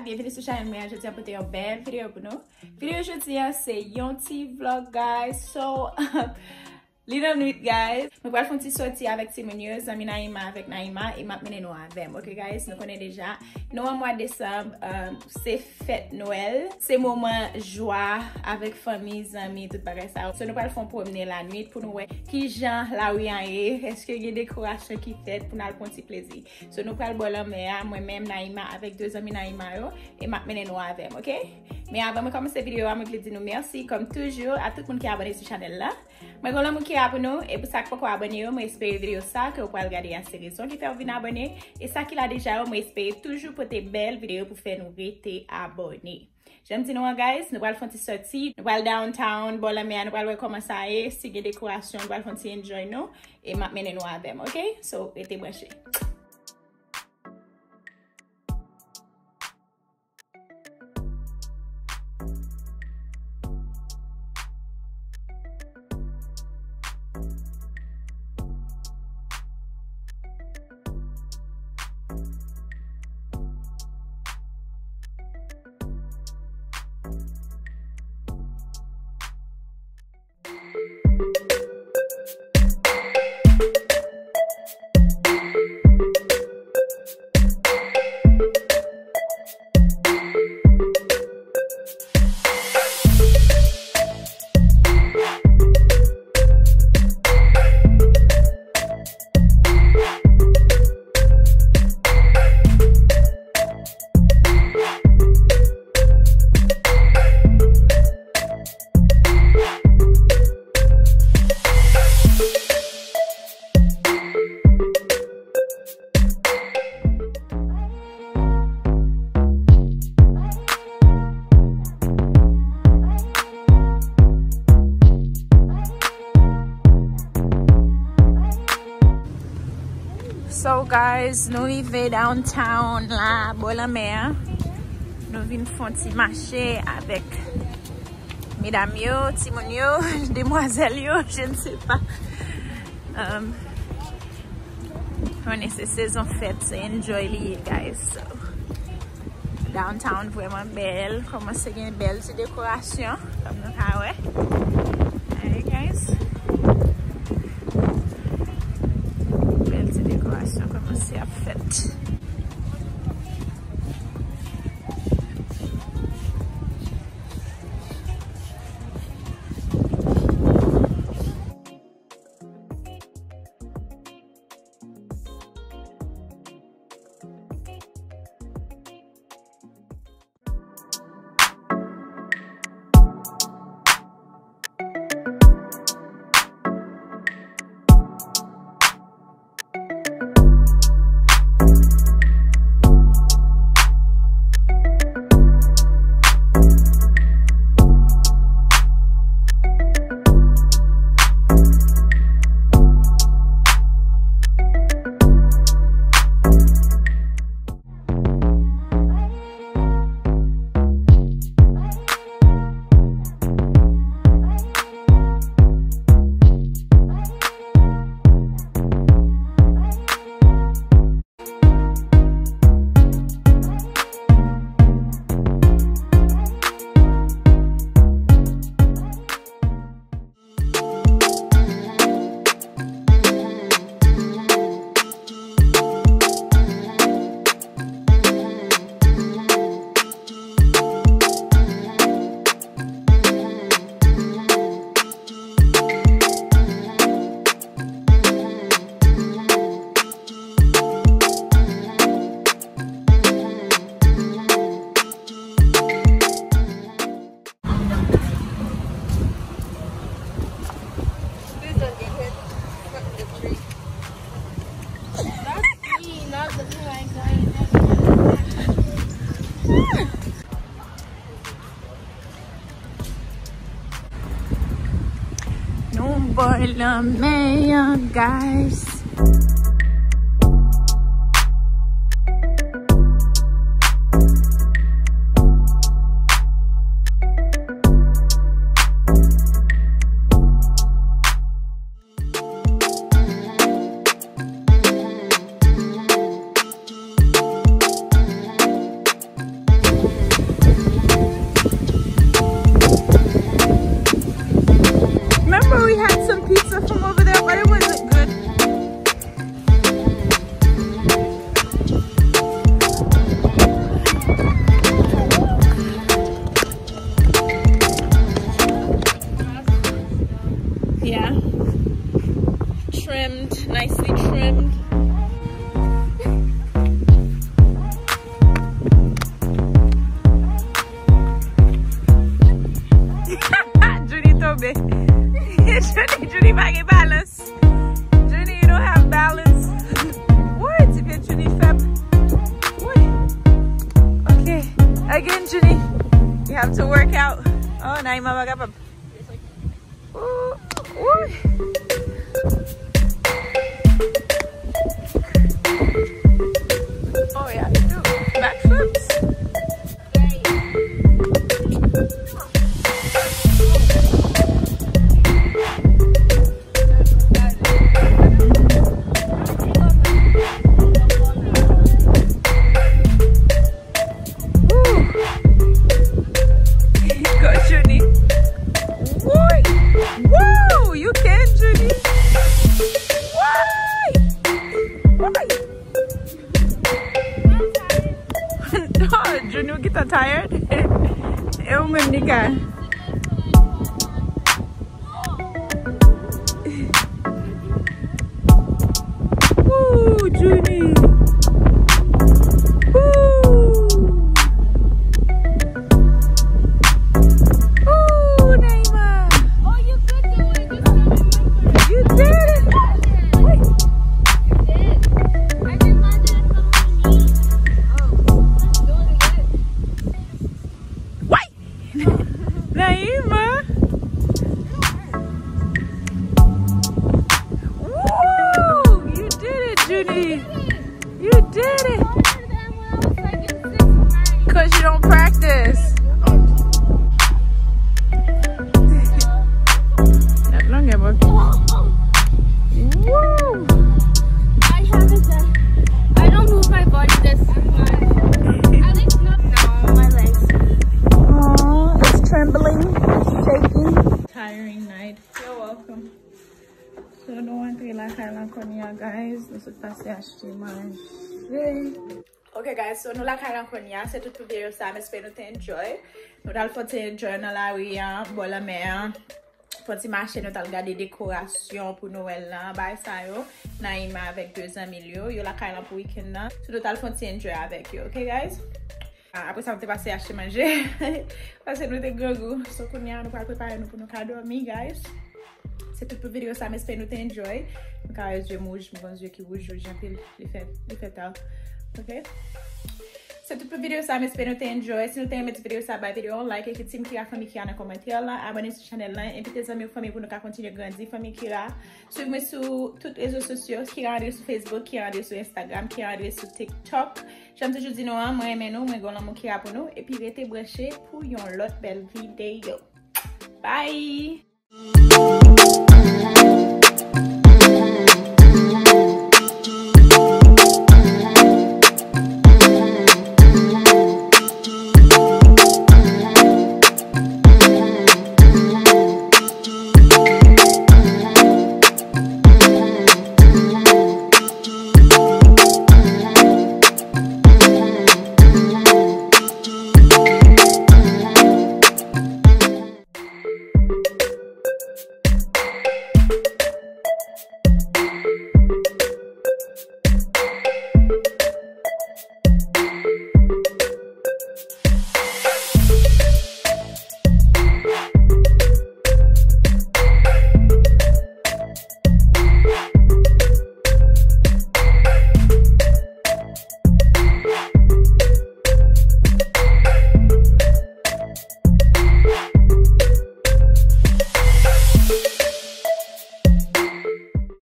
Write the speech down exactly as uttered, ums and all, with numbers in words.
Byenvini sou chanèl mwen an. Jodi a pote yon bèl videyo pou nou. Videyo jodi a se yon ti vlog, guys. So, li nan nwit, guys. Nou pral fè yon ti soti avèk timoun yo, zanmi Naïma avèk Naïma, e m ap mennen nou avè m, ok, guys? Nou konnen deja, nou an mwa desanm, um, se fèt Nwèl. Se moman jwa avèk fanmi, zanmi, tout bagay sa yo. So, nou pral fè yon pwomne lannwit pou nou wè kijan lari an ye, èske gen dekorasyon ki fèt pou n al pran ti plezi. So, nou pral bò lanmè a, mwen menm, Naïma, avèk de zanmi Naïma yo, e m ap mennen nou avè m, ok? Men avan mwen kòmanse videyo a, mwen vle di nou mèsi, kòm toujou, a tout moun ki abòne sou chanèl la. Mwen gen lanmou ki a pou nou, e pou sa k poko abòne yo, mwen espere videyo sa ke w pral gade a se rezon ki fè w vin abòne, e sa ki la deja yo, mwen espere toujou pote bèl videyo pou fè nou rete abòne. Jan m di nou an, guys, nou pral fè yon ti soti, nou pral downtown, bò lanmè a, nou pral wè kòman sa ye, si gen dekorasyon, nou pral fè yon ti enjoy nou, e m ap mennen nou avè m, ok? So, rete branche. So, guys, nou rive downtown la, bò lanmè a. Nou vin fè yon ti mache avèk medam yo, timoun yo, demwazèl yo, je ne sais pas. Um, konnen se sezon fèt, se enjoy li ye, guys. So, downtown vrèman bèl, kòmanse gen bèl ti dekorasyon, kòm nou ka wè. Hey, guys. Bèl ti dekorasyon kòmanse ap fèt. Nou bò lanmè an, guys. Trimmed, nicely trimmed. Junie tonbe. Junie, Junie pa gen balans. Junie, you don't have balance. Woy, ti pye Junie fèb. Woy. Ok. Again, Junie, you have to work out. Oh, Naima pa kapab. Ooh, ooh. Oh, yeah, do backflips. Woo! Go, Junie. Woo! Woo! You can, Junie. Why? Why? No, Junie, ou gentan tired? E ou menm, Nika? Ooh, Junie. Ooh. Ooh, Naima. Oh, you could do it. Just don't remember. You did it. Wait. You did. I just landed on my knee. Oh, do it again. Wait. Naima! Woo! You did it, Junie! You did it! Cause you don't practice. That long ago. Woo! I haven't done. I don't move my body this much. At least not now. My legs. Aw, it's trembling, it's shaking. Tiring night. You're welcome. So, nou antre lakay la kounye a, guys. Nou sot pase achte manje. Ok, guys, so nou lakay la kounye a. Se tout pou videyo sa, m espere nou te enjoy. Nou t al fè ti enjoy nan lari an, bò lanmè an. Fè ti mache, nou t al gade dekorasyon pou Nwèl lan, bagay sa yo. Naima avèk de zanmi l yo, yo lakay lan pou weekend nan. So, nou t al fè ti enjoy avèk yo, ok, guys? Ah, apre sa, nou te pase achte manje. Paske nou te grangou. So, kounye a, nou pral prepare nou pou nou ka dòmi, guys. Se tout pou videyo sa, m espere nou te enjoy. Nou ka wè zye m wouj, m gen zye ki wouj, wouj anpil. Li fè, li fè ta. Ok? Se tout pou videyo sa, m espere nou te enjoy. Si nou te renmen ti videyo sa, bay videyo a yon like, ekri Team Kira, Fanmi Kira nan kòmantè la. Abòne sou chanèl lan, envite zanmi w, fanmi pou nou ka kontinye grandi, Fanmi Kira. Swiv mwen sou tout rezo sosyo, Kira André sou Facebook, Kira André sou Instagram, Kira André sou TikTok. Jan m toujou di nou an, mwen renmen nou, mwen gen lanmou Kira pou nou, epi rete branche pou yon lòt bèl videyo. Bye!